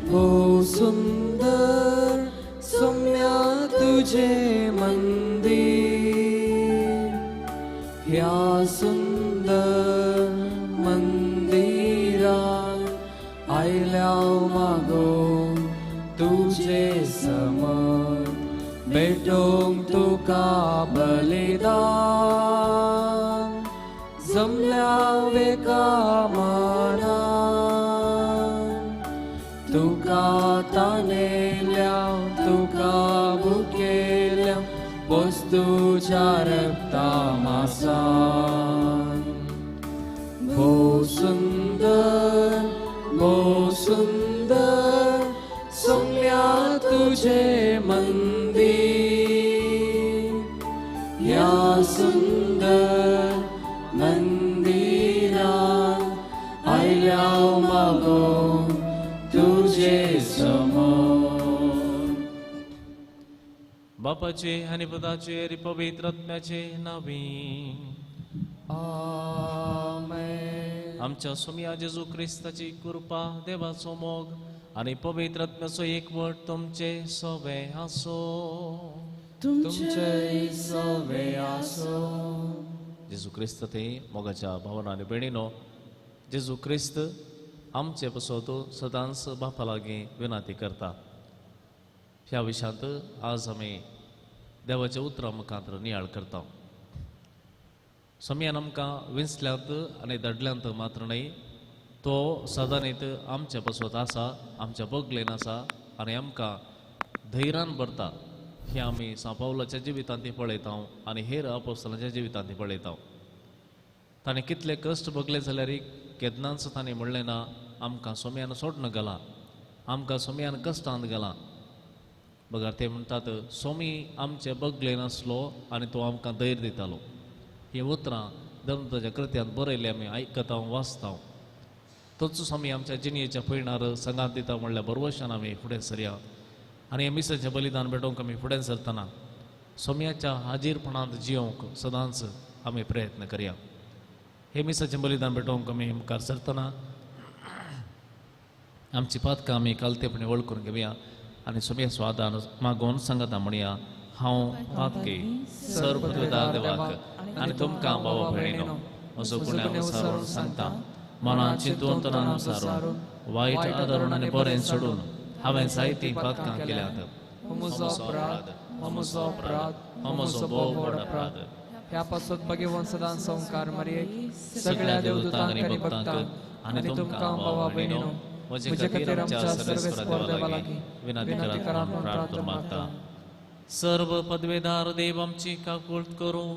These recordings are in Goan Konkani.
भोव सुंदर सोम्या तुझे मंदिर, ह्या सुंदर मंदिरात आयल्या मागो तुझे समर, भेटोंक तुका बलिदान जमल्या वेका मानान, तुका तानेल्या तुका भुकेल्या वस्तूच्या रक्ता मासान। भोव सुंदर भोव सुंदर सोम्या तुझे मंदिर, ह्या सुंदर मंदिरात आयल्या मागो तुझे समोर। बापाचे आनी पुताचे आनी पवित्र आत्म्याचे नांवी आमेन। आमच्या सोम्या जेजू क्रिस्ताची कृपा, देवाचो मोग आनी पवित्र आत्म्याचो एकवट तुमचे सवे आसो। तुमचे सवे आसो। जेजू क्रिस्त ते मोगाच्या भावना आनी भयणीनो, जेजू क्रिस्त आमचे पसत सदांच बापा लागीं विनंती करता। ह्या विशयांत आज आमी देवाच्या उतरां मुखार नियाळ करता। सोम्यान आमकां विंचल्यांत आनी दडल्यांत मात्र न्हय, तो सदांनीत आमचे पसत आसा, आमच्या बगलेन आसा आनी आमकां धैर्यान भरता। हें आमी सांव पावलाच्या जिवितांत ती पळयता आनी हेर अपोस्तलांच्या जिवितांत ती पळयता। ताणें कितले कश्ट भोगले जाल्यार केन्नाच ताणें म्हणलें ना आमकां सोम्यान सोडून घाला, आमकां सोम्यान कश्टांत घाला। बगर ते म्हणटात सोमी आमचे बगले नासलो आनी तो आमकां धैर्य दितालो। ही उतरां धर्मताच्या कृत्यांत बरयल्ली आमी आयकता वाचता। तोच स्वामी आमच्या जिणेच्या पयणार संगात दिता म्हणल्यार बरवशान आमी फुडें सरया आनी हे मिसाचें बलिदान भेटोवंक आमी फुडें सरतना सोम्याच्या हाजीरपणांत जियोवंक सदांच आमी प्रयत्न करया। हे मिसाचें बलिदान भेटोवंक आमी मुखार सरतना आमची पातकां आमी कालतेपणी वळखून घेवया आनी सोम्या स्वादान मागोवन सांगता म्हणया, हांव पातकी सर्वपदवीदार देवाक आनी तुमकां भावा भयणीनो म्हजो गुन्यांव विचारून सांगता, मनान चिंतून तनान विचारून वायट आदरून आनी बरें सोडून हांवें जायतीं पातकां केल्यात। हो म्हजो अपराध, हो म्हजो अपराध, हो म्हजो भोव व्हड अपराध। ह्या पासत भगवान सदां संवकार मारयेक सगळ्या देवदूतांक आनी भक्तांक आनी तुमकां भावा भयणीनो म्हजे खातीर आमच्या सर्वेस्पर देवा लागीं विनंती करात म्हूण प्रार्थना मागता। सर्व पदवेदार देव आमची काकूळट करूं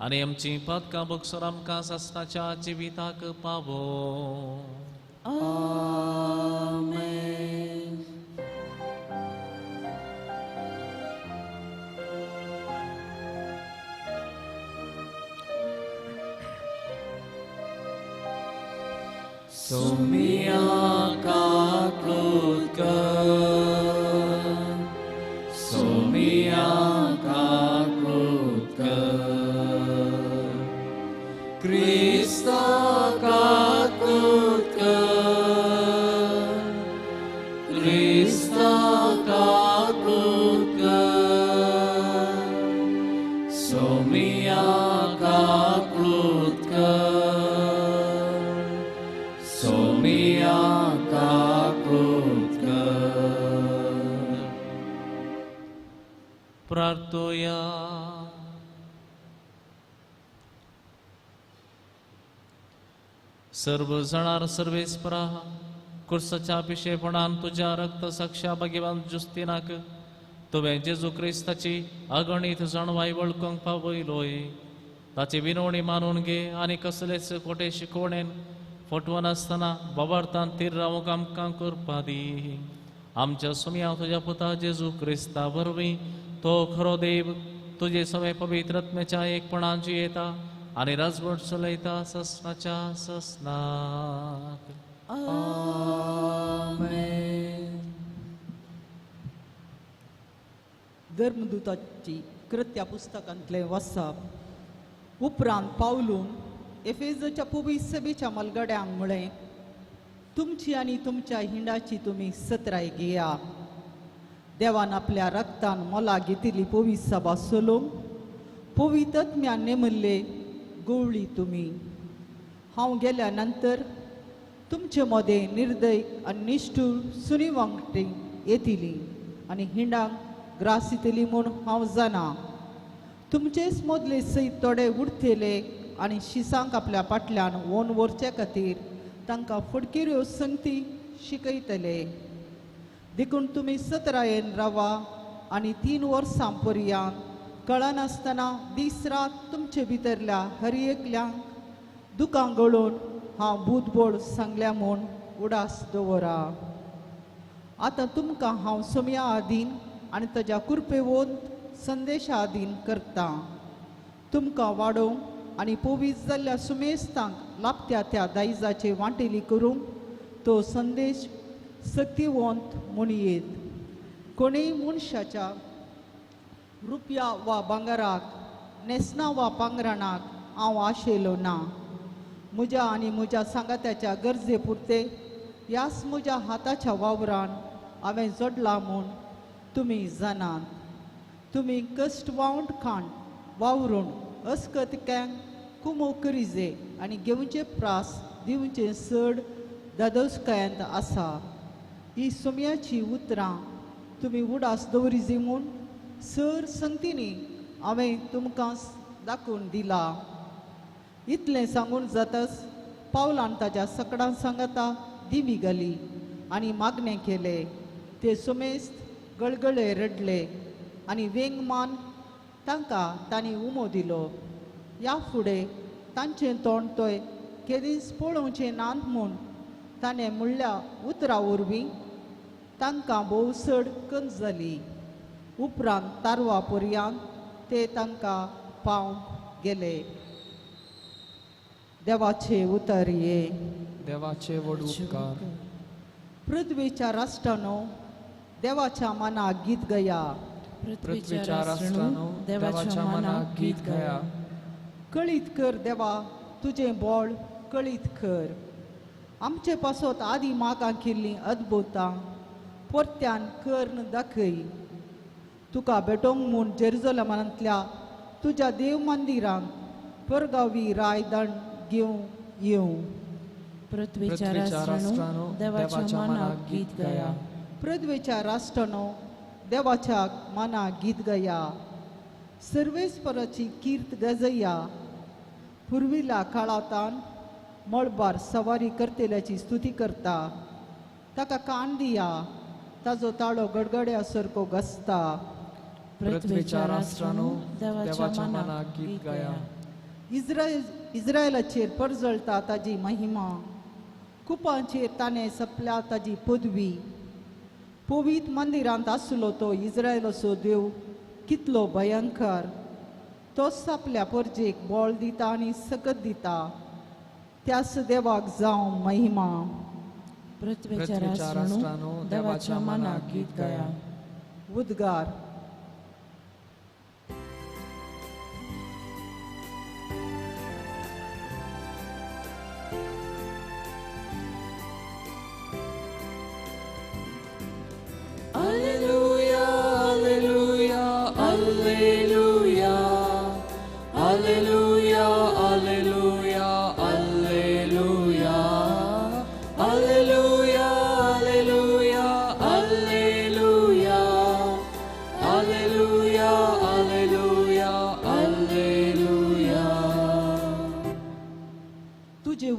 आनी आमची पातकां भोगसर आमकां सासणाच्या जिविताक पावो। आमेन। सोम्या काकूळट कर, सोम्या काकूळट कर, क्रिस्ता काकूळट कर, क्रिस्ता काकूळट कर, सोम्या काकूळट कर, सोम्या काकूळट कर। प्रार्थोया। सर्व जाणार सर्वेस्परा, कुर्साच्या पिशेपणान तुज्या रक्त साक्षा भाग्यवान जुस्तिनाक तुवें जेजू क्रिस्ताची अगणीत जाणवाय वळखूंक पावयलोय। ताची विनवणी मानून घे आनी कसलेच खोटे शिकवणेन फटवनासतना बाबार्थान तीर रावंक आमकां करपा दी। आमच्या सोम्या तुज्या पुता जेजू क्रिस्ता वरवीं तो खरो देव तुजे सवे पवित्र आत्म्याच्या एकपणान जियेता आनी राजवट चलयता ससनाच्या ससनाक। आमेन। धर्मदूताची कृत्या पुस्तकांतलें वाचप। उपरांत पावलून एफेजच्या पुबी सभेच्या मलगड्यांक म्हळें, तुमची आनी तुमच्या हिंडाची तुमी सत्राय घेया. देवान आपल्या रक्तान मोला घेतिल्ली पवित्र सभा सोलोवंक पवित्र आत्म्यान नेमिल्ले गवळी तुमी. हांव गेल्या नंतर तुमचे मदें निर्दय आनी निश्ठूर सुनी वांगटी येतली आनी हिंडांक ग्रास दितली म्हूण हांव जाणा. तुमचेच मदले सयत थोडे उरतले आनी शिसांक आपल्या फाटल्यान वोन व्हरचे खातीर तांकां फडकिऱ्यो संगती शिकयतले. देखून तुमी सतरायेन रावा आनी 3 वर्सां पर्यंत कळनासतना दीस रात तुमचे भितरल्या हर एकल्यांक दुकां गळोवन हांव बुदबोळ सांगल्या म्हूण उडास दवरा. आतां तुमकां हांव सोम्या आदीन आनी ताज्या कृपेवंत संदेशा आदीन करतां. तुमकां वाडोवंक आनी पवित्र जाल्ल्या सुमेस्तांक लाभत्या त्या दायजाचे वांटेली करूंक तो संदेश सक्तिवंत म्हूण येत. कोणीय मनशाच्या रुपया वा भांगराक, न्हेसणां वा पांगराणाक हांव आशेलो ना. म्हज्या आनी म्हज्या सांगात्याच्या गरजे पुरते ह्याच म्हज्या हाताच्या वावरान हांवें जोडला म्हूण तुमी जाणात. तुमी कश्ट वावंट खाण वावरून अस्कत कॅंक कुमो करिजे आनी घेवचे प्रास दिवचे चड दादोसकायांत आसा. ही सोम्याची उतरां तुमी उडास दवरिजे म्हूण सर संगतींनी हांवें तुमकां दाखोवन दिला. इतलें सांगून जातच पावलान ताज्या सकडां सांगाता दिवी घाली आनी मागणें केलें. ते सुमेस्त गळगळे रडले आनी वेंग मान तांकां तांणी उमो दिलो. ह्या फुडें तांचें तोंड तोय केदींच पळोवचें ना म्हूण ताणें म्हणल्या उतरां वरवीं तांकां भोव चड कंज जाली. उपरांत तारवा पर्यंत ते तांकां पावंक गेले. देवाचे उतर ये. देवाचे व्हड उपकार. पृथ्वीच्या राष्ट्रानो देवाच्या मनाक गीत गया. पृथ्वीच्या राष्ट्रानो देवाच्या मनाक गीत गया. कळीत कर देवा तुजें बोळ कळीत कर. आमचे पासत आदी मागां केल्लीं अद्भुतां परत्यान कर्ण दाखय. तुका भेटोवंक म्हूण जेरुजलमांतल्या तुज्या देव मंदिरांत परगावी राय दंड घेवंक येवं. पृथ्वीच्या राष्ट्रानो देवाच्या मनाक गीत गया. पृथ्वीच्या राष्ट्रानो देवाच्या मनाक गीत गया. सर्वेस्पराची कीर्त गजया. पुर्विल्ल्या काळांतान मळबार सवारी करतल्याची स्तुती करता. ताका कान दिया, ताजो ताळो गडगड्या सारको घसता. पृथ्वीच्या राष्ट्रानो देवाच्या मनाक गीत गया. इस्रायलाचेर परजळटा ताजी महिमा. कुपांचेर ताणें सपल्या ताजी पदवी. पवित्र मंदिरांत आसलो तो इस्रायलाचो देव कितलो भयंकर. तोच आपल्या परजेक बळ दिता आनी सकत दिता. त्याच देवाक जावं महिमा. पृथ्वीच्या राष्ट्रानो देवाच्या मनाक गीत गया. उद्गार.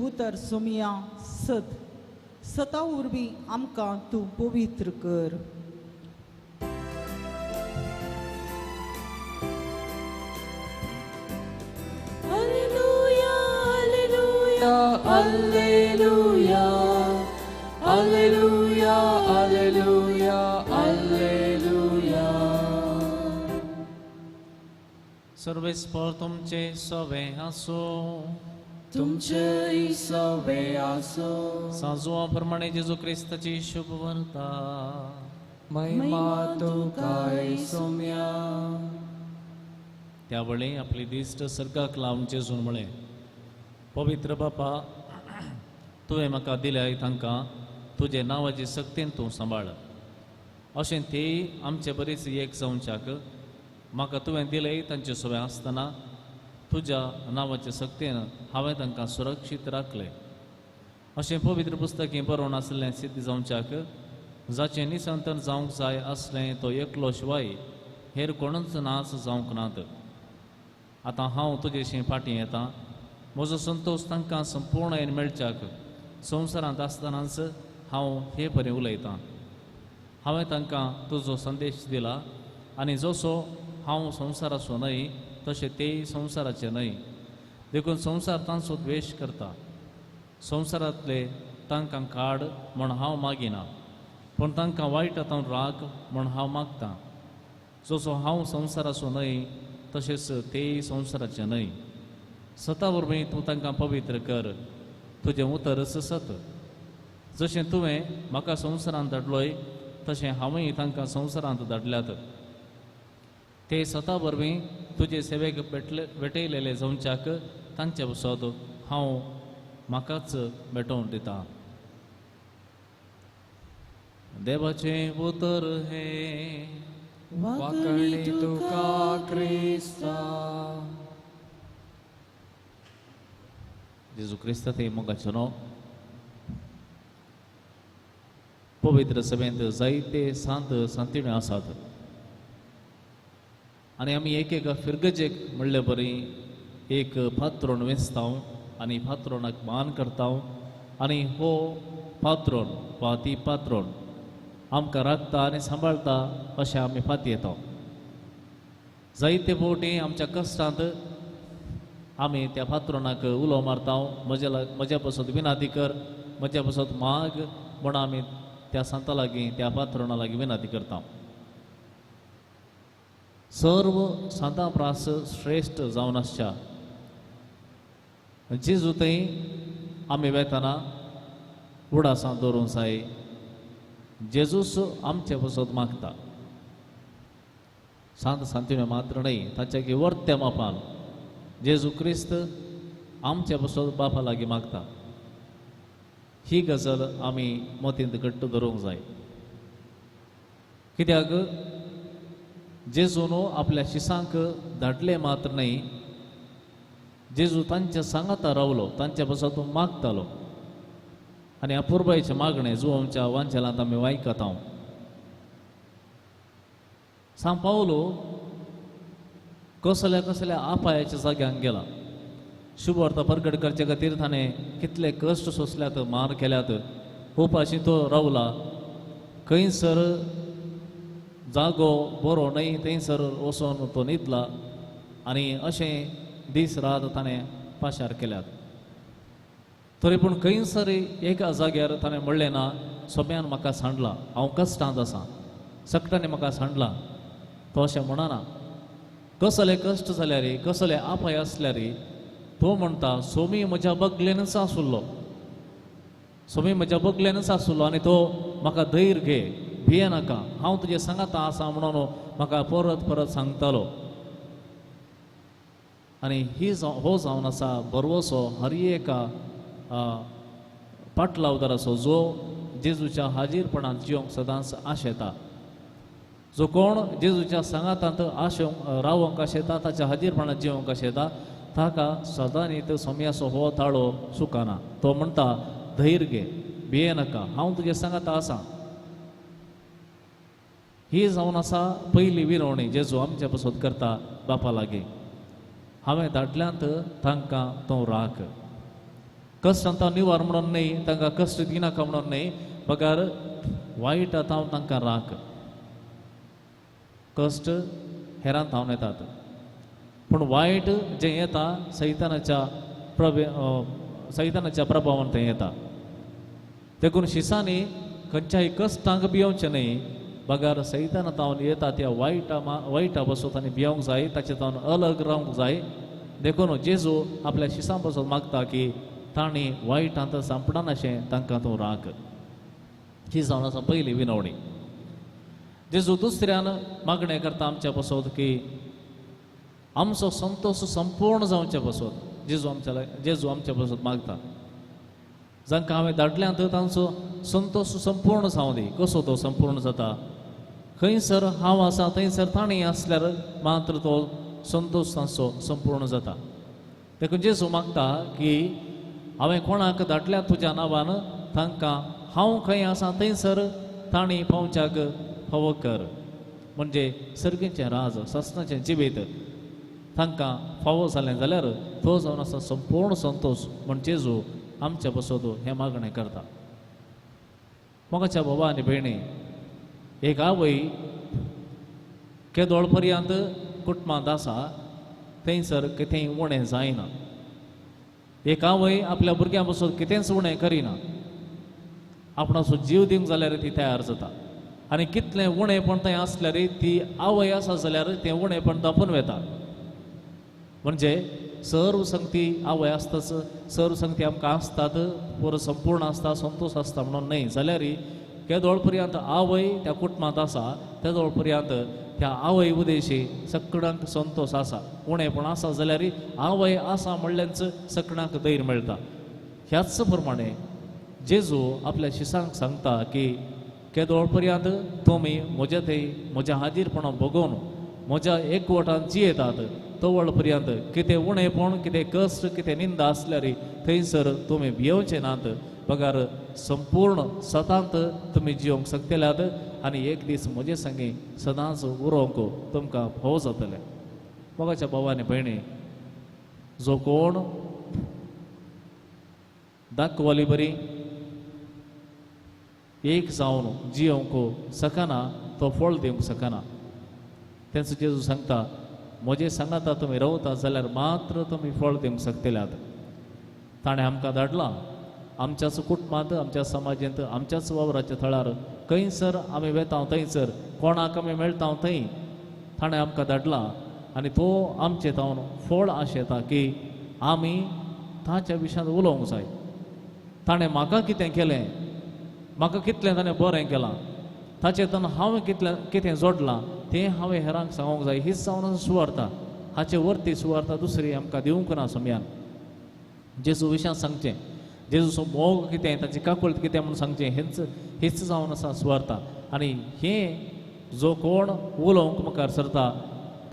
उतर सोमिया सत सता उर्वी आमकां तूं पवित्र कर. Alleluia, alleluia, alleluia, alleluia, alleluia. सर्वेस्पर तुमचे सवे आसो. तुमचे सवे आसो. साजुआ प्रमाणे जेजू क्रिस्ताची शुभ वार्ता. महिमा तुका सोम्या. त्या वेळी आपली दिश्ट सर्गाक लावन जेजून म्हळें, पवित्र बापा, तुवें म्हाका दिल्याय तांकां तुजे नांवाचे सक्तीन तूं सांबाळ. अशें तेय आमचे बरीच एक जावच्याक म्हाका तुवें दिलें तांचे सोबें आसतना तुज्या नांवाचे सक्तीन हांवें तांकां सुरक्षीत राखलें. अशें पवित्र पुस्तकी बरोवन आसलें सिद्ध जावच्याक जाचें निसंतन जावंक जाय आसलें तो एकलो शिवाय हेर कोणूच नाच जावंक नात. आतां हांव तुजेशी फाटीं येता. म्हजो संतोश तांकां संपूर्ण मेळच्याक संवसारांत आसतनाच हांव हे परी उलयतां. हांवें तांकां तुजो संदेश दिला आनी जसो हांव संवसाराचो न्हय तशें तेय संवसाराचे न्हय. देखून संवसार तांचो द्वेश करता. संवसारांतले तांकां काड म्हूण हांव मागिना, पूण तांकां वायट आतां राग म्हूण हांव मागतां. जसो हांव संवसाराचो न्हय तशेंच तेय संवसाराचे न्हय. सता वरवीं तूं तांकां पवित्र कर. तुजें उतरच सत. जशें तुवें म्हाका संवसारांत धाडलोय तशें हांवूय तांकां संवसारांत धाडल्यात. ते सता वरवीं तुजे सेवेक भेटयलेले जावच्याक तांचे वसत हांव म्हाकाच भेटोवन दिता. देवाचें उतर हें. वाकणी तुका क्रिस्ता. जेजू क्रिस्ता ते मोगाचें न्हू पवित्र सभेंत जायते सांत सांतिण्यो आसात आनी आमी एक एका फिरगजेक म्हणले बरी एक पात्रोण वेंचता आनी पात्रोणाक मान करता आनी हो पात्रोण वा ती पात्रोण आमकां राखता आनी सांबाळटा अशें आमी फाती येता. जायते फावटी आमच्या कश्टांत आमी त्या पात्रोणाक उलो मारता, म्हज्या पासत विनाती कर, म्हज्या पासत माग म्हूण आमी त्या सांता लागीं त्या पात्रोणा लागीं विनाती करता. सर्व सांतां प्रास श्रेश्ठ जावन आसच्या जेजू थंय आमी वेतना उडासां दवरूंक जाय. जेजूस आमचे पासत मागता. सांत सांतिण्यो मात्र न्हय, ताच्या की वर्त्या मापान जेजू क्रिस्त आमचे पासत बापा लागीं मागता. ही गजाल आमी मतींत घट्ट धरूंक जाय. कित्याक जेजून आपल्या शिसांक धाडले मात्र न्हय, जेजू तांच्या सांगाता रावलो, तांच्या पासत मागतालो. आनी अपुरबायचें मागणें जो आमच्या वांचेलांत आमी वायकता. सांव पावलो कसल्या कसल्या आपायाच्या जाग्यांक गेला. शुभवार्ता परगट करचे खातीर ताणें कितले कश्ट सोंसल्यात, मार केल्यात, उपाशी तो रावला. खंयसर जागो बरो न्हय थंयसर वचोन तो न्हिदला आनी अशें दीस रात ताणें पाशार केल्यात. तरी पूण खंयसर एका जाग्यार ताणें म्हणलें ना, सोम्यान म्हाका सांडला, हांव कश्टांत आसा, सकटांनी म्हाका सांडला. तो अशें म्हणना. कसले कश्ट जाल्यार, कसले आपाय आसल्यार तो म्हणटा सोमी म्हज्या बगलेनच आसुल्लो, सोमी म्हज्या बगलेनच आसुल्लो आनी तो म्हाका धैर्य घे, भिये नाका, हांव तुजे सांगाता आसा म्हणून म्हाका परत परत सांगतालो. आनी ही हो जावन आसा भरवसो हर एका पाटलावदाराचो जो जेजूच्या हाजीरपणांत जिवंक सदांच आशेता. जो कोण जेजूच्या सांगातांत आशेवंक रावंक आशेता, ताच्या हाजीरपणांत जिवंक आशेता, ताका सदांच सोम्याचो हो ताळो चुकना. तो म्हणटा धैर्य घे, भिये नाका, हांव तुजे सांगाता आसा. ही जावन आसा पयली विरवणी जेजू आमचे पासत करता बापा लागीं. हांवें धाडल्यांत तांकां तो राख. कश्टांत निवार म्हणून न्हय, तांकां कश्ट दिनाका म्हणून न्हय, बगर वायट आतां तांकां राख. कश्ट हेरांत धांवन येतात, पूण वायट जें येता सैतानाच्या सैतानाच्या प्रभावान तें येता. देखून शिसांनी खंयच्याय कश्टांक भियोवचें न्हय, बगर सैताना तावन येता त्या वायटा पासून तांणी भियोवंक जाय, ताचे तावन अलग रावंक जाय. देखून जेजू आपल्या शिसां पासून मागता की तांणी वायटांत सांपडनाशें तांकां तूं राख. ही जावन आसा पयली विनवणी. जेजू दुसऱ्यान मागणें करता आमच्या पासत की आमचो संतोश संपूर्ण जावचे पासत जेजू आमच्या पासत मागता. जांकां हांवें धाडल्यांत तांचो संतोश संपूर्ण जावं दी. कसो तो संपूर्ण जाता? खंयसर हांव आसा थंयसर तांणी आसल्यार मात्र तो संतोश तांचो संपूर्ण जाता. देखून जेजू मागता की हांवें कोणाक धाडल्या तुज्या नांवान तांकां हांव खंय आसा थंयसर तांणी पावच्याक फावो कर. म्हणजे सर्गीचें राज सासणाचें जिवीत तांकां फावो जालें जाल्यार तो जावन आसा संपूर्ण संतोश. म्हण जेजू आमच्या पासत हें मागणें करता. मोगाच्या बाबा आनी भयणी, एक आवय केदोळ पर्यंत कुटुंबांत आसा थंयसर कितेंय उणें जायना. एक आवय आपल्या भुरग्यां पासत कितेंच उणें करिना. आपणाचो जीव दिवंक जाल्यार ती तयार जाता आनी कितलें उणेपण थंय आसल्यार ती आवय आसा जाल्यार तें उणेपण दापून वता. म्हणजे सर्व संगती आवय आसताच, सर्व संगती आमकां आसतात, पुरो संपूर्ण आसता, संतोश आसता म्हणून न्हय, जाल्यार केदोळ पर्यंत आवय त्या कुटुंबांत आसा तेदोळ पर्यंत त्या आवय उदेशी सगळ्यांक संतोश आसा. उणेपण आसा जाल्यार आवय आसा म्हणल्याच सगळ्यांक धैर्य मेळटा. ह्याच प्रमाणे जेजू आपल्या शिसांक सांगता की केदोळ पर्यंत तुमी म्हज्या थंय म्हज्या हाजीरपणां भोगोवन म्हज्या एकवटान जियेतात तवळ पर्यंत कितें उणेपण, कितें कश्ट, कितें निंदा आसल्यार थंयसर तुमी भियोवचे नात, बगर संपूर्ण सतांत तुमी जिवंक शकतल्यात आनी एक दीस म्हजे संगी सदांच उरोवंक तुमकां फावो जातलें. मोगाच्या भावा आनी भयणी, जो कोण दाखवाली बरी एक जावन जिवंक शकना तो फळ दिवंक शकना. तेंच जेजू सांगता म्हजे सांगाता तुमी रावता जाल्यार मात्र तुमी फळ दिवंक शकतल्यात. ताणें आमकां धाडलां आमच्याच कुटुंबांत, आमच्या समाजांत, आमच्याच वावराच्या थळार, खंयसर आमी वेता थंयसर कोणाक आमी मेळटा थंय ताणें आमकां धाडलां आनी तो आमचे तावन फळ आशेता की आमी ताच्या विशयांत उलोवंक जाय. ताणें म्हाका कितें केलें, म्हाका कितलें ताणें बरें केलां, ताचें ताणें हांवें कितलें कितें जोडलां तें हांवें हेरांक सांगूंक जाय. हीच जावन सुवार्ता, हाचे वरती सुवार्ता दुसरी आमकां दिवंक ना. सोम्यान जेजू विशयांत सांगचें, जेजूचो मोग कितें, ताची काकुळट कितें म्हूण सांगचें, हेंच हीच जावन आसा सुवार्ता. आनी हें जो कोण उलोवंक मुखार सरता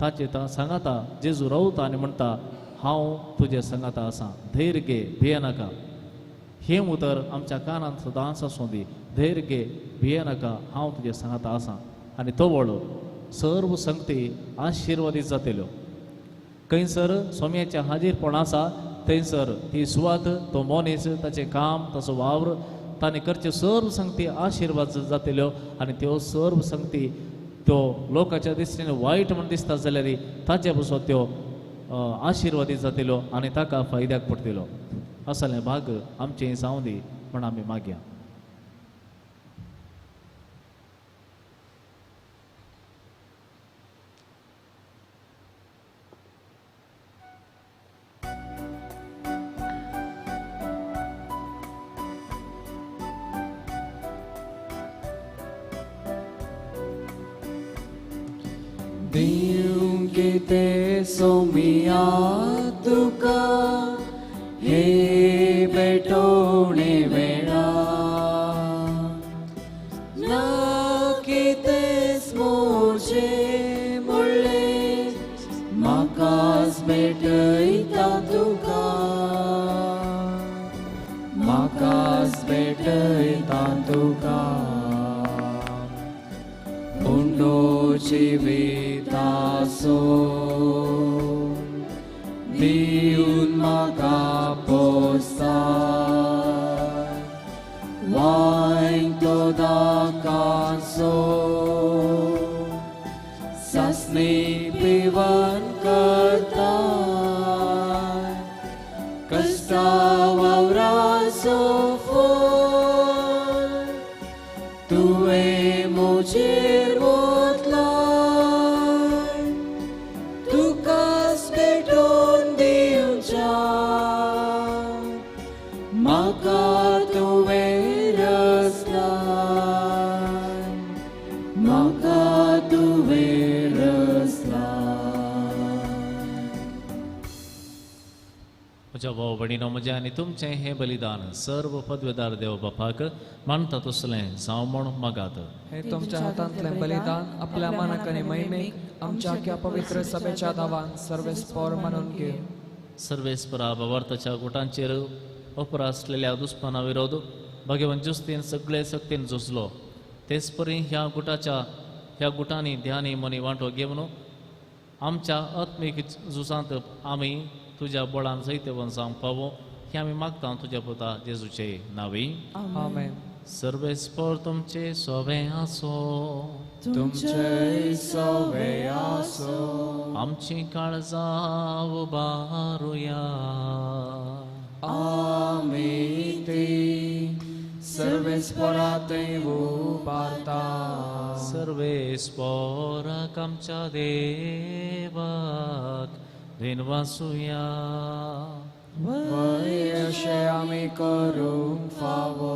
ताचे सांगाता जेजू रावता आनी म्हणटा हांव तुजे सांगाता आसा, धैर्य घे, भियेनाका. हें उतर आमच्या कानांत सदांच आसूं दी, धैर्य घे, भियेनाका, हांव तुजे सांगाता आसा. आनी तवळ सर्व संगती आशिर्वादीत जातल्यो. खंयसर सोम्याचें हाजीरपण आसा थंयसर ही सुवात, तो मनीस, ताचें काम, ताचो वावर, ताणें करचे सर्व संगती आशिर्वाद जातल्यो. आनी त्यो सर्व संगती त्यो लोकांच्या दृश्टीन वायट म्हण दिसता जाल्यार ताचे पसून त्यो आशिर्वादीत जातल्यो आनी ताका फायद्याक पडटल्यो. असलें भाग आमचें जावं दी म्हण आमी मागया. दिवं कितें सोमिया तुका हे भेटवणे वेळा, ना कितेंच म्हजें म्हणलें म्हाकाच भेटयता तुका, म्हाकाच भेटयता तुका. उंडो जिविताचो दिवन म्हाका पोसता, वायन तो दाकाचो सासणी पिवन करता, कश्टा वावराचो फळ तुवें म्हजेर ओतलाय, तुकाच भेटोवन दिवच्या म्हाका तुवें रचलाय, म्हाका तुवें रचलाय. म्हज्या भाव भयणीनो, म्हजें आनी तुमचें हें बलिदान सर्व पदवेदार देव बापाक मानता तसलें जावं म्हूण मागात. हे तुमच्या हातांतलें बलिदान आपल्या मानाक आनी महिमेक आमच्या आख्या पवित्र सभेच्या दावान सर्वेस्पोर मानून घे. सर्वेस्परा भावार्थाच्या गुटांचेर उपरासलेल्या दुस्माना विरोध भगवान जुस्तीन सगळे सक्तीन झुजलो. तेच परी ह्या गुटाच्या ह्या गुटांनी ध्यानी मनी वांटो घेवन आमच्या आत्मीक झुजांत आमी तुज्या बळान जैतवंत जावंक पावो हें आमी मागता तुज्या पुता जेजूचे नांवी. आमेन. सर्वेस्पोर तुमचे सोबे आसो. तुमचे सोबे आसो. आमची काळजां उबारुया. आमी ती सर्वेस्पोरांतय उबारता. सर्वेस्पोराक आमच्या देवाक दिनवासुया. वय अशें आमी करूंक फावो.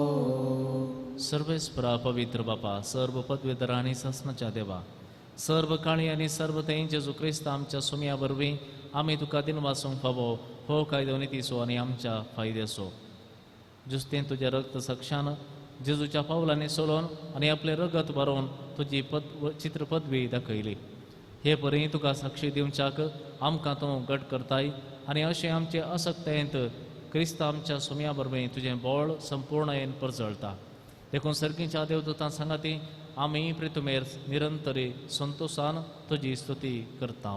सर्वेस्परा पवित्र बापा, सर्व पदवेधर आनी सासणाच्या देवा, सर्व काळी आनी सर्व थंय जेजू क्रिस्त आमच्या सुमया वरवीं आमी तुका दिनवासूंक फावो हो कायदो नितीचो आनी आमच्या फायद्याचो. जुस्तेन तुज्या रक्त सक्षान जेजूच्या पावलांनी सोलोवन आनी आपलें रगत बरोवन तुजी चित्र पदवी दाखयली. हे परी तुका साक्षी दिवच्याक आमकां तूं घट करताय आनी अशें आमचे असक्तायेंत क्रिस्त आमच्या सुमया वरवीं तुजें बळ संपूर्णयेन परजळटा. देखून सर्गीच्या देवदूतां सांगाती आमी प्रितुमेर निरंतरी संतोशान तुजी स्तुती करता.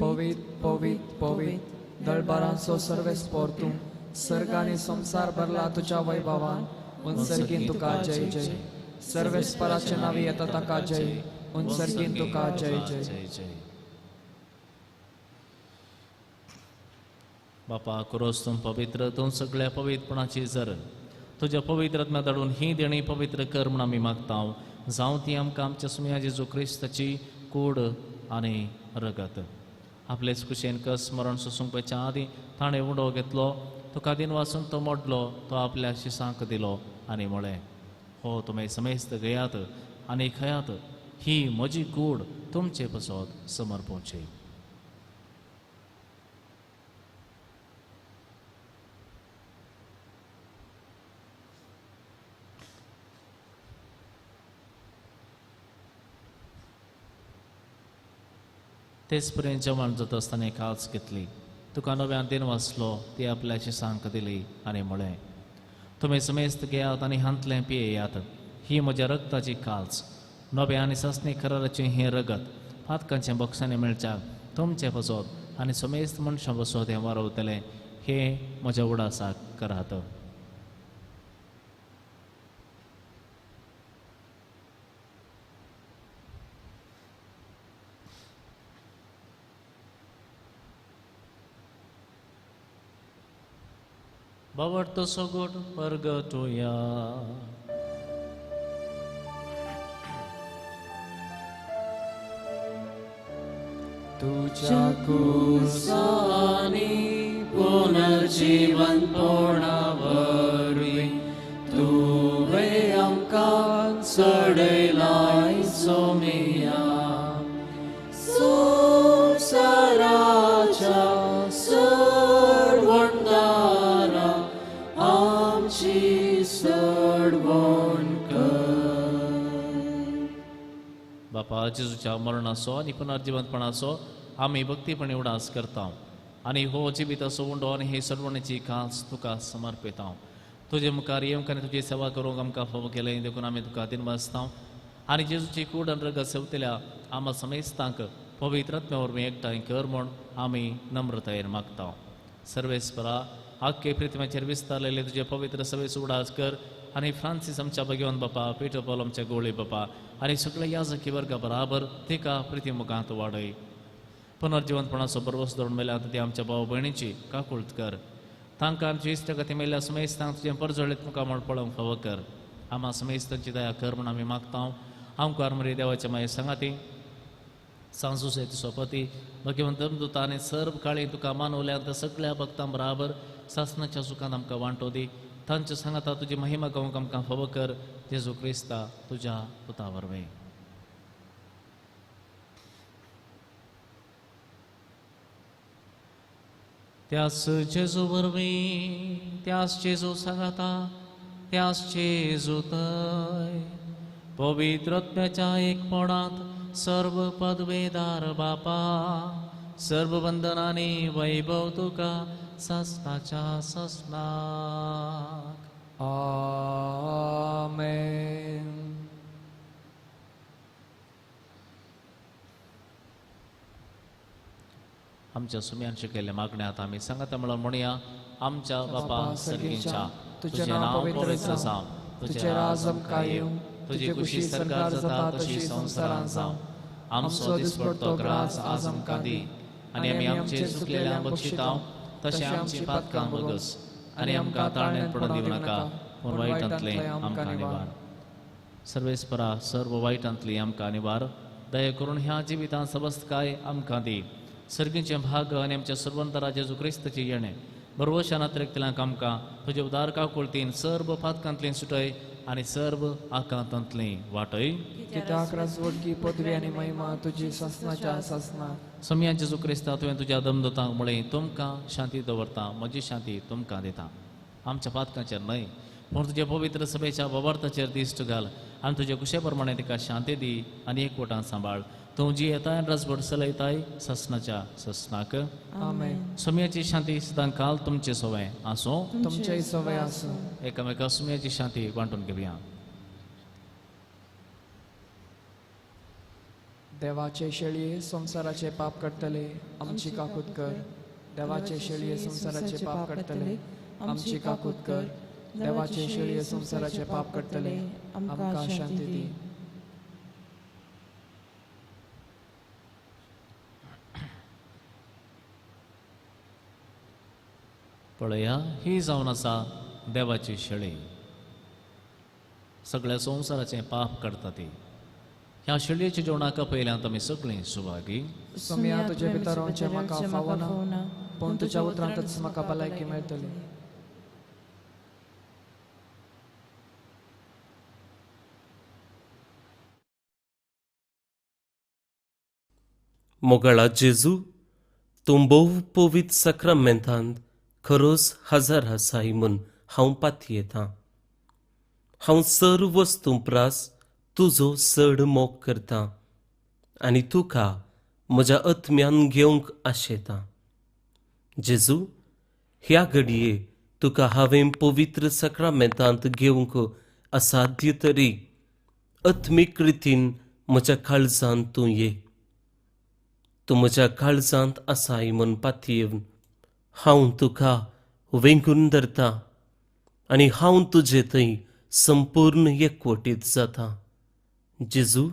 पवित पवित पवित दळबारांचो सर्वेस्पोर तूं, सर्ग आनी संवसार भरला तुज्या वैभवान. उनसर्गीन तुका जय जय. सर्वेस्पराचे नांवी येता ताका जय. उनसर्गीन तुका जय जय. बापा, कुरोस तूं पवित्र, तूं सगळ्या पवित्रपणाची जर तुज्या पवित्र आत्म्या धाडून ही देणी पवित्र कर म्हूण आमी मागता. जावं ती आमकां आमच्या सुमया जेजू क्रिस्ताची कूड आनी रगत. आपलेच कुशेन कस मरण सोसूंक आदीं ताणें उडो घेतलो, तुका दिन वाचून तो मोडलो, तो आपल्या शिसांक दिलो आनी म्हळें, हो तुमी समेस्त घेयात आनी खयात, ही म्हजी कूड तुमचे पसत समर्पोवची. तेच पर्यंत जेवण जाता आसतना काच घेतली, तुका नव्यान दिन वाचलो, ती आपल्याची सांक दिली आनी म्हळें, तुमी समेस्त घेयात आनी हांतलें पियेयात, ही म्हज्या रक्ताची काच, नव्या आनी सासणी कराराचें हें रगत पातकांच्या बक्षांनी मेळच्या तुमचें पसत आनी समेस्त मनशां पसत हें वारवतलें, हें म्हज्या उडासाक करात. बाबडतो सगोट परगटोया. तुझ्या कुसानी पुनर्जीवन वरवीं तुवें आमकां चडयलाय सोमिया. संवसाराच्या सोडवणदारा आमची सोडवण कर. बापा, जेजूच्या मरणाचो आनी पुनर्जिवंतपणाचो आमी भक्तीपणी उडास करता आनी हो जिविताचो उंडो आनी हे सोडवणेची कास तुका समर्पिता. तुजे मुखार येवंक आनी तुजी सेवा करूंक आमकां फावो केलें देखून आमी तुका दिनवासता आनी जेजूची कूड आनी रगत सेवतल्या आमा समेस्तांक पवित्र आत्म्या वरवीं एकठांय कर म्हूण आमी नम्रतायेन मागता. सर्वेस्परा, आख्खे पृथ्वीचेर विस्तारलेले तुजे पवित्र सभेचो उडास कर आनी फ्रांसीस आमच्या भगवान बापा, पीटर पॉल आमच्या गोळी बापा आनी सगळ्या याजकी वर्गा बराबर तिका प्रिती मुखांत वाडय. पुनर्जिवंतपणाचो बरवस धरून मेल्या ते आमच्या भाव भयणीची काकुळत कर. तांकां आमची इश्टगती मेल्या समेस्तांक तुजें परजळीत मुखार म्हूण पळोवंक फावो कर. आमा समेस्तांची दया कर म्हूण आमी मागता. आमकार मरे देवाच्या माये सांगाती सांजूसे सोपती भगवंत दुता आनी सर्व काळी तुका मानवल्या सगळ्या भक्तां बराबर सासनाच्या सुखान आमकां वांटो दी. तांच्या सांगाता तुजी महिमा गावंक आमकां फावो कर. जेजू क्रिस्ता तुज्या पुता वरवीं. त्याच जेजू वरवीं, त्याच जेजू सांगाता, त्याच जेजू थंय पवित्र आत्म्याच्या एकपणांत सर्व पदवेदार बापा, सर्व वंदनांनी वैभव तुका ससनाच्या ससनाक. आमेन. आमच्या सुम्यान शिकयल्ल्या मागण्यांत आमी सांगाता म्हणून म्हणया. आमच्या बापा सर्गींच्या, तुजें नांव पवित्र जावं, तुजें राज आमकां येवं, तुजी कुशी सरकार जाता तशी संवसारांत जावं. आमचो दिसपडतो ग्रास आज आमकां दी, आनी आमी आमचे चुकलेल्यांक बक्षिता तशें आमची पातकां बगस, आनी आमकां ताळण्यांत पडून दिवं नाका, पूण वायटांतलें आमकां निवार. सर्वेस्परा सर्व वायटांतली आमकां निवार. दया करून ह्या जिवितांत सबस्तकाय आमकां दी. सर्गींचें भाग आनी आमच्या सर्वंतरा जेजू क्रिस्ताचें येणें बरवशान अतिरिक्तल्यांक आमकां तुजे उदार काकुळतीन सर्व पातकांतलीं सुटय आनी सर्व आकांतांतलीं वाटय. कित्याक राजवटकी पदवी आनी महिमा तुजी सासनाच्या सासनाक. सोमया जेजू क्रिस्ता, तुवें तुज्या दमदूतांक म्हळें, तुमकां शांती दवरता, म्हजी शांती तुमकां दिता. आमच्या पातकांचेर न्हय, पूण तुज्या पवित्र सभेच्या बवार्थाचेर दिश्ट घाल आनी तुजे कुशे प्रमाणे तिका शांती दी आनी एकवटान सांबाळ. तूं जी येताय राजवट चलयताय ससनाच्या ससनाक. आमेन. सोम्याची शांती सदां काल तुमचे सवय आसूं, तुमचेय सवय आसूं. एकामेका सोम्याची शांती वांटून घेवया. देवाचे शेळये संवसाराचे पाप काडटले, आमची काकूत कर. देवाचे शेळये संवसाराचे पाप काडटले, आमची काकूत कर. देवाचे शेळये संवसाराचे पाप काडटले, आमकां शांती दी. पळया, ही जावन आसा देवाची शेळी, सगळ्या संवसाराचें पाप काडटा ती. ह्या शेळयेच्या जेवणाक पयल्यान आमी सगळीं सुभागी. सोम्या, तुजे भितर रावचें म्हाका फावना, पूण तुज्या उतरांतच म्हाका भलायकी मेळटली. मोगाळा जेजू, तूं भोव पवित्र साक्रामेंतांत खरोच हजर आसाय म्हूण हांव पातयेतां. हांव सर्व वस्तूं प्रास तुजो चड मोग करतां आनी तुका म्हज्या आत्म्यान घेवंक आशेतां. जेजू, ह्या घडये तुका हांवें पवित्र साक्रामेंतांत घेवंक असाध्य तरी आत्मीक रितीन म्हज्या काळजांत तूं ये. तूं म्हज्या काळजांत आसाय म्हूण पातयेवन हांव तुका वेंगून धरता आनी हांव तुजे थंय संपूर्ण एकवटीत जाता. जेजू,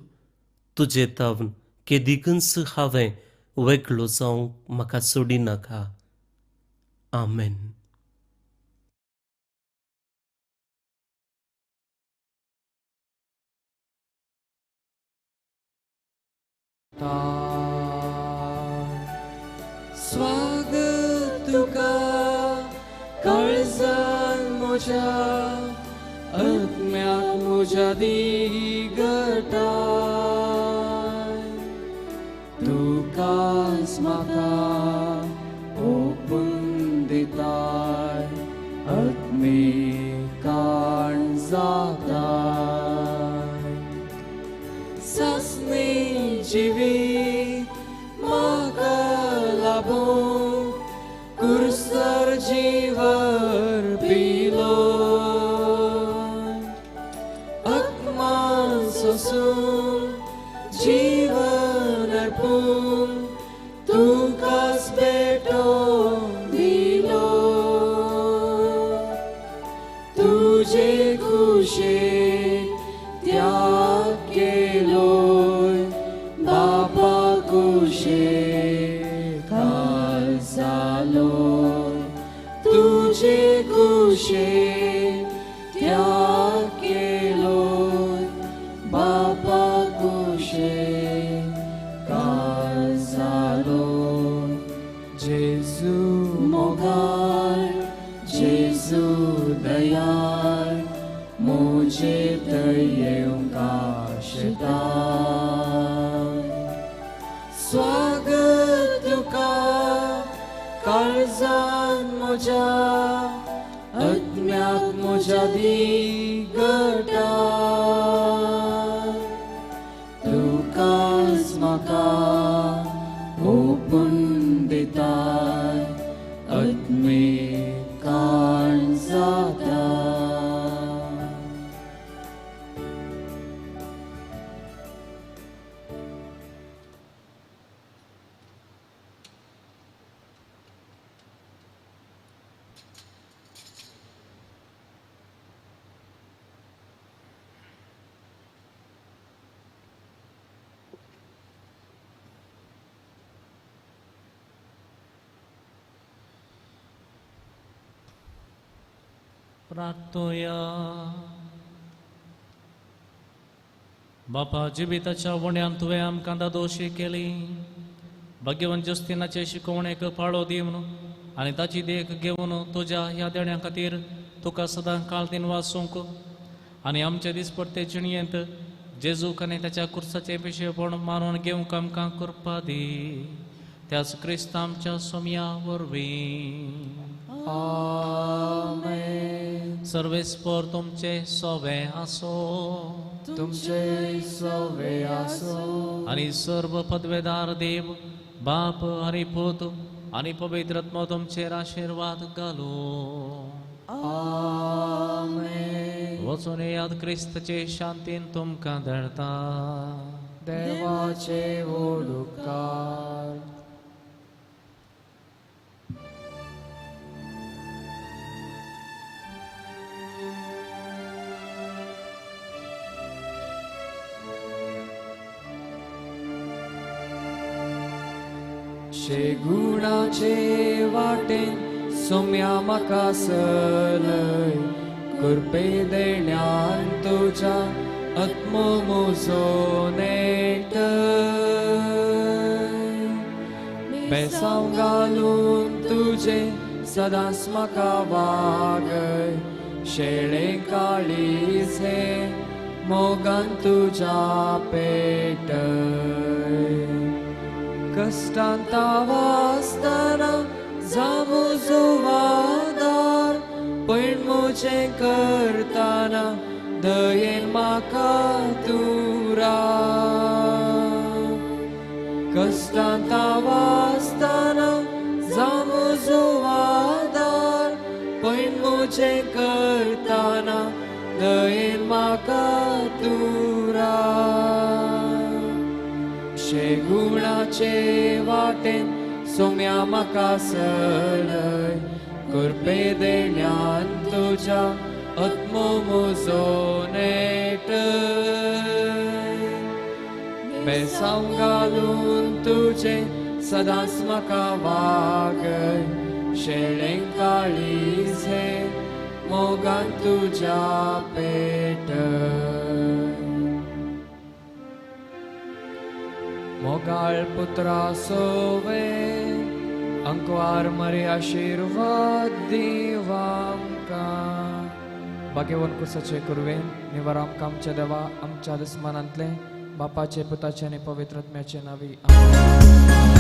तुजे तावन केदिकूच हांवें वेगळो जावंक म्हाका सोडिनाका. आमेन. स्वागत तुका काळजान म्हज्या, आत्म्याक म्हज्या दिगटाय. तुकाच म्हाका ओपून दिताय, आत्मीक काण जाताय. सासणी जिवीत म्हाका लाभूं, कुर्सर जीवर पिलो. आत्मान सोसून जीवन अर्पून तुकाच भेटोवन दिलो. तुजे कुशेक त्याग केलोय, बापा कुशेक काल जालो. तुजे कुशेक त्याग केलोय, बापा कुशेक काल जालो. जेजू मोगाळ, जेजू दयाळ, म्हजे थंय येवंक आशेता. स्वागत तुका काळजान म्हज्या आत्म्याक म्हज्या दिगटा तुकाच म्हाका ओपून दिताय आत्मीक काण जाता. प्रार्थोया. बापा जिविताच्या उण्यान तुवें आमकां दादोशी केली. भाग्यवंत जुस्तिनाचे शिकवणेक पाळो दिवन आनी ताची देख घेवन तुज्या ह्या देण्या खातीर तुका सदां काळ दिन वासूंक आनी आमचे दिसपट्टे जिणयेंत जेजूक आनी ताच्या कुर्साचें पिशेपण मानून घेवंक आमकां कृपा दी. त्याच क्रिस्त आमच्या सोम्या वरवीं. आमेन. सर्वेस्पर तुमचे सोवे आसो. तुमचे सोवे आसो. आनी सर्व पदवेदार देव बाप आनी पूत आनी पवित्र आत्मो तुमचेर आशिर्वाद घालू. आमेन. वचून येयात क्रिस्तचे शांतीन तुमकां धाडटा. देवाचे ओडुकार. शेगुणाचे वाटेन सोम्या म्हाका सलय कृपे देण्यान तुज्या आत्मो म्हजो नेटय बेसांव घालून तुजें सदांच म्हाका वागय शेळे काळीज हें मोगान तुज्या पेटय. कश्टांत वासतना जावं म्हजो आदार पण म्हजें करतना दयेन म्हाका तूं राव. कश्टांत वासतना जावं म्हजो आदार पण म्हजें करतना दयेन म्हाका तूं राव. शेगुणाचे वाटेन सोम्या म्हाका सलय कृपे देण्यान तुज्या आत्मो म्हजो नेटय बेसांव घालून तुजें सदांच म्हाका वागय शेळें काळीज हें मोगान तुज्या पेटय. मोगाळ पुत्रा सोवे अंकवार मरे आशिर्वाद दिव आमकां. भाग्यवंत कुर्साचे कुरवेन निवार आमकां आमच्या देवा आमच्या दुस्मानांतले बापाचे पुताचे आनी पवित्र आत्म्याचे नांवी. आमेन.